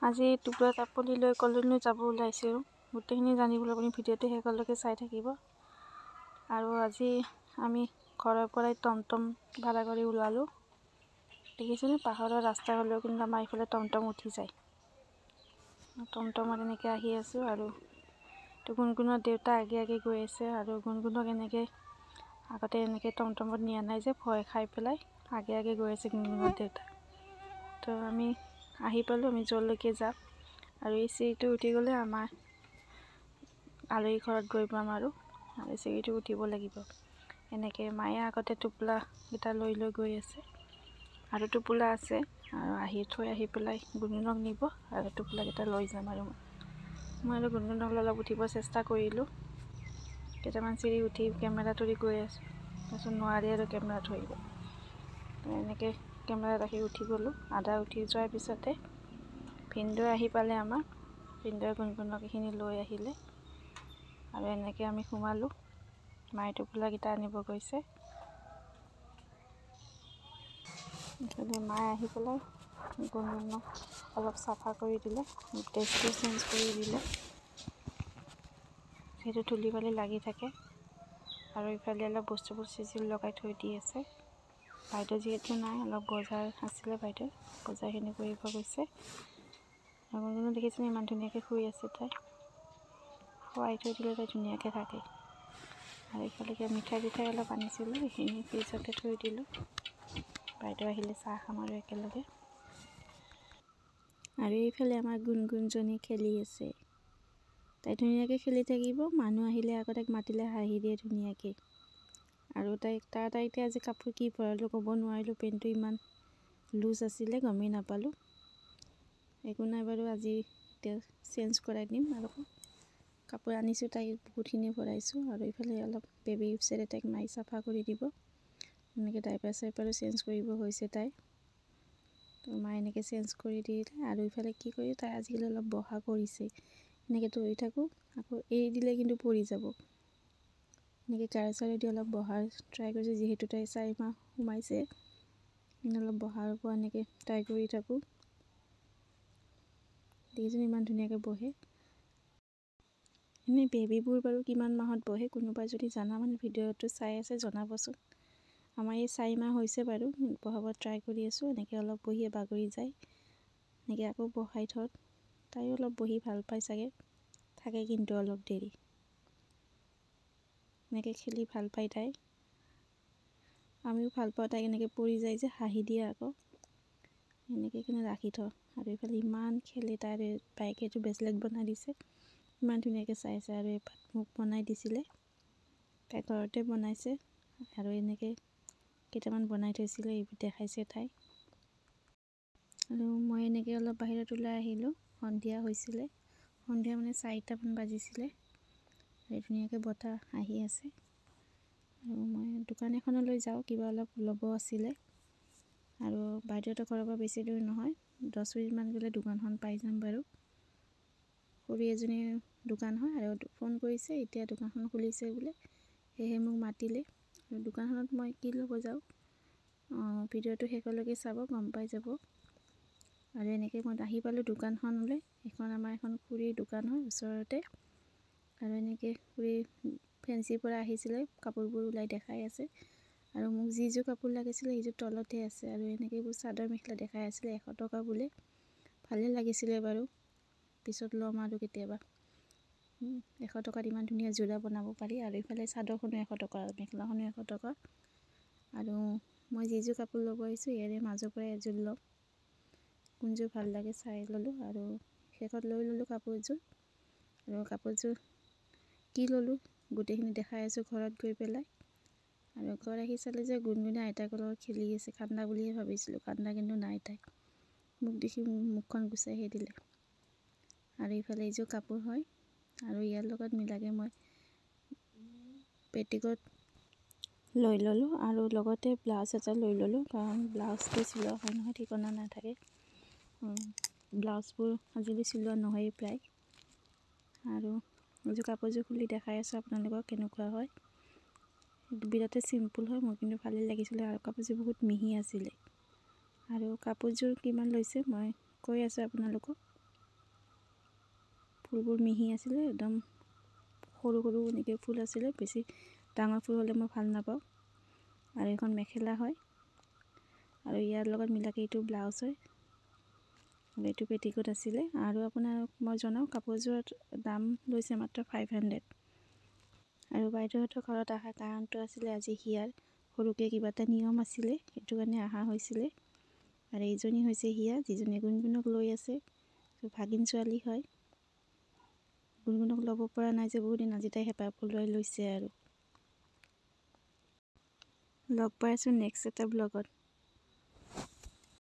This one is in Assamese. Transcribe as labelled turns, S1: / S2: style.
S1: আজি টোপোলা টাপলি লৈ ক'লৈনো যাব ওলাইছোঁ, গোটেইখিনি জানিবলৈ আপুনি ভিডিঅ'টো শেষলৈকে চাই থাকিব। আৰু আজি আমি ঘৰৰ পৰাই টমটম ভাড়া কৰি ওলালোঁ। দেখিছেনে পাহাৰৰ ৰাস্তা হ'লেও কিন্তু আমাৰ এইফালে টমটম উঠি যায়। টমটমত এনেকৈ আহি আছোঁ আৰু গুণগুণৰ দেউতা আগে আগে গৈ আছে। আৰু গুণগুণক এনেকৈ আগতে এনেকৈ টমটমত নিয়া নাই যে, ভয় খাই পেলাই আগে আগে গৈ আছে গুণগুণৰ দেউতা। তো আমি আহি পালোঁ, আমি য'লৈকে যাম। আৰু এই চিৰিটো উঠি গ'লে আমাৰ আলহী ঘৰত গৈ পাম। আৰু চিৰিটো উঠিব লাগিব এনেকৈ। মায়ে আগতে টোপোলাকেইটা লৈ লৈ গৈ আছে আৰু টোপোলা আছে আৰু আহি থৈ আহি পেলাই গুণগুণক নিব আৰু টোপোলাকেইটা লৈ যাম। আৰু মই আৰু গুণগুণক অলপ উঠিব চেষ্টা কৰিলোঁ, কেইটামান চিৰি উঠি কেমেৰা ধৰি গৈ আছোঁ। তাৰপিছত নোৱাৰি আৰু কেমেৰা ধৰিব, এনেকৈ কেমেৰা ৰাখি উঠি গ'লোঁ। আধা উঠি যোৱাৰ পিছতে ভিনদেউ আহি পালে। আমাৰ ভিনদেউ গুণগুণক এইখিনি লৈ আহিলে আৰু এনেকৈ আমি সোমালোঁ। মায়ে টোপোলাকেইটা আনিব গৈছে। ইফালে মায়ে আহি পেলাই গুণগুণক অলপ চাফা কৰি দিলে, ড্ৰেছটো চেঞ্জ কৰি দিলে, যিহেতু ধূলি বালি লাগি থাকে। আৰু ইফালে অলপ বস্তুবোৰ চিজিল লগাই থৈ দি আছে। বাইদেউ যিহেতু নাই, অলপ বজাৰ আছিলে, বাইদেউ বজাৰখিনি কৰিব গৈছে। গুণগুণো দেখিছেনে ইমান ধুনীয়াকৈ শুই আছে, তাই খুৱাই থৈ দিলে তাই ধুনীয়াকৈ থাকে। আৰু ইফালে মিঠাই চিঠাই অলপ আনিছিলোঁ, এইখিনি ফ্ৰিজতে থৈ দিলোঁ। বাইদেউ আহিলে চাহ খাম আৰু একেলগে। আৰু এইফালে আমাৰ গুণগুণজনী খেলি আছে, তাই ধুনীয়াকৈ খেলি থাকিব। মানুহ আহিলে আকৌ তাইক মাতিলে হাঁহি দিয়ে ধুনীয়াকৈ। আৰু তাইক তাইতে আজি কাপোৰ কি ভৰালোঁ ক'ব নোৱাৰিলোঁ, পেণ্টটো ইমান লুজ আছিলে গমেই নাপালোঁ। একো নাই বাৰু, আজি এতিয়া চেঞ্জ কৰাই দিম। আৰু কাপোৰ আনিছোঁ, তাইক বহুতখিনি ভৰাইছোঁ। আৰু এইফালে অলপ বেবী টিপছেৰে তাইক মাৰি চাফা কৰি দিব, এনেকৈ ডাইপাৰ চাইপাৰো চেঞ্জ কৰিব হৈছে তাই। তো মায়ে এনেকৈ চেঞ্জ কৰি দিলে। আৰু ইফালে কি কৰি তাই আজিকালি অলপ বহা কৰিছে, এনেকৈ ধৰি থাকোঁ, আকৌ এৰি দিলে কিন্তু পৰি যাব। এনেকৈ গাৰু চাৰু দি অলপ বহাৰ ট্ৰাই কৰিছোঁ, যিহেতু তাই 4 মাহ সোমাইছে, অলপ বহাৰ পৰা এনেকৈ ট্ৰাই কৰি থাকোঁ। দেখিছোঁ ইমান ধুনীয়াকৈ বহে। এনেই বেবীবোৰ বাৰু কিমান মাহত বহে কোনোবাই যদি জানা মানে ভিডিঅ'টো চাই আছে জনাবচোন। আমাৰ এই 4 মাহ হৈছে বাৰু, বহাব ট্ৰাই কৰি আছোঁ। এনেকৈ অলপ বহিয়ে বাগৰি যায়, এনেকৈ আকৌ বহাই থওঁ। তাইও অলপ বহি ভাল পায় চাগে, থাকে কিন্তু অলপ দেৰি এনেকৈ খেলি ভাল পায় তাই। আমিও ভাল পাওঁ তাইক, এনেকৈ পৰি যায় যে হাঁহি দিয়ে আকৌ, এনেকৈ কিনে ৰাখি থওঁ। আৰু এইফালে ইমান খেলে তাই, বাইকে এইটো ব্ৰেচলেট বনাই দিছে, ইমান ধুনীয়াকৈ চাই আছে। আৰু এপাত মোক বনাই দিছিলে, তাই ঘৰতে বনাইছে। আৰু এনেকৈ কেইটামান বনাই থৈছিলে, এইবোৰ দেখাইছে তাই। আৰু মই এনেকৈ অলপ বাহিৰত ওলাই আহিলোঁ, সন্ধিয়া হৈছিলে, সন্ধিয়া মানে 4টামান বাজিছিলে। আৰু ধুনীয়াকৈ বতাহ আহি আছে। আৰু মই দোকান এখনলৈ যাওঁ, কিবা অলপ ল'ব আছিলে। আৰু বাইদেউহঁতৰ ঘৰৰ পৰা বেছি দূৰ নহয়, 10 মিনিটমান গ'লে দোকানখন পাই যাম বাৰু। খুৰী এজনীৰ দোকান হয় আৰু ফোন কৰিছে, এতিয়া দোকানখন খুলিছে বোলে, সেয়েহে মোক মাতিলে। আৰু দোকানখনত মই কি ল'ব যাওঁ ভিডিঅ'টো শেষলৈকে চাব, গম পাই যাব। আৰু এনেকৈ মই আহি পালোঁ দোকানখনলৈ। এইখন আমাৰ এখন খুৰীৰ দোকান হয় ওচৰতে। আৰু এনেকৈ খুৰী ফেঞ্চিৰ পৰা আহিছিলে, কাপোৰবোৰ ওলাই দেখাই আছে। আৰু মোক যিযোৰ কাপোৰ লাগিছিলে সেইযোৰ তলতহে আছে। আৰু এনেকৈ এইবোৰ চাদৰ মেখেলা দেখাই আছিলে, 100 টকা বোলে, ভালেই লাগিছিলে বাৰু, পিছত ল'ম আৰু কেতিয়াবা। 100 টকাত ইমান ধুনীয়া যোৰা বনাব পাৰি। আৰু ইফালে চাদৰখনো 100 টকা, মেখেলাখনো 100 টকা। আৰু মই যিযোৰ কাপোৰ ল'ব আহিছোঁ ইয়াৰে মাজৰ পৰা এযোৰ ল'ম, কোনযোৰ ভাল লাগে চাই ল'লোঁ। আৰু শেষত লৈ ল'লোঁ কাপোৰযোৰ। আৰু কাপোৰযোৰ কি ল'লোঁ গোটেইখিনি দেখাই আছোঁ ঘৰত গৈ পেলাই। আৰু ঘৰত আহি চালে যে গুণগুণে আইতাকৰ লগত খেলি আছে, কান্দা বুলিহে ভাবিছিলোঁ, কান্দা কিন্তু নাই, তাই মোক দেখি মুখখন গুচাইহে দিলে। আৰু ইফালে এইযোৰ কাপোৰ হয়। আৰু ইয়াৰ লগত মিলাকৈ মই পেটিকোট লৈ ল'লোঁ আৰু লগতে ব্লাউজ এটা লৈ ল'লোঁ, কাৰণ ব্লাউজটো চিলোৱা হয় নহয়, ঠিকনা নাথাকে। ব্লাউজবোৰ আজিকালি চিলোৱা নহয়েই প্ৰায়। আৰু এইযোৰ কাপোৰযোৰ খুলি দেখাই আছোঁ আপোনালোকক কেনেকুৱা হয়। বিৰাটেই চিম্পুল হয়, মোৰ কিন্তু ভালেই লাগিছিলে। আৰু কাপোৰযোৰ বহুত মিহি আছিলে। আৰু কাপোৰযোৰ কিমান লৈছে মই কৈ আছোঁ আপোনালোকক। ফুলবোৰ মিহি আছিলে, একদম সৰু সৰু এনেকৈ ফুল আছিলে। বেছি ডাঙৰ ফুল হ'লে মই ভাল নাপাওঁ। আৰু এইখন মেখেলা হয় আৰু ইয়াৰ লগত মিলাকৈ এইটো ব্লাউজ হয় আৰু এইটো পেটিকোট আছিলে। আৰু আপোনাক মই জনাওঁ, কাপোৰযোৰত দাম লৈছে মাত্ৰ 500। আৰু বাইদেউহঁতৰ ঘৰত অহাৰ কাৰণটো আছিলে আজি হিয়াৰ সৰুকৈ কিবা এটা নিয়ম আছিলে, সেইটো কাৰণে অহা হৈছিলে। আৰু এইজনী হৈছে হিয়া, যিজনী গুণগুণক লৈ আছে, ভাগিন ছোৱালী হয়। গুণগুণক ল'ব পৰা নাই যে বহুত দিন, আজি তাই হেঁপাহ পলুৱাই লৈছে। আৰু লগ পাই আছোঁ নেক্সট এটা ব্লগত।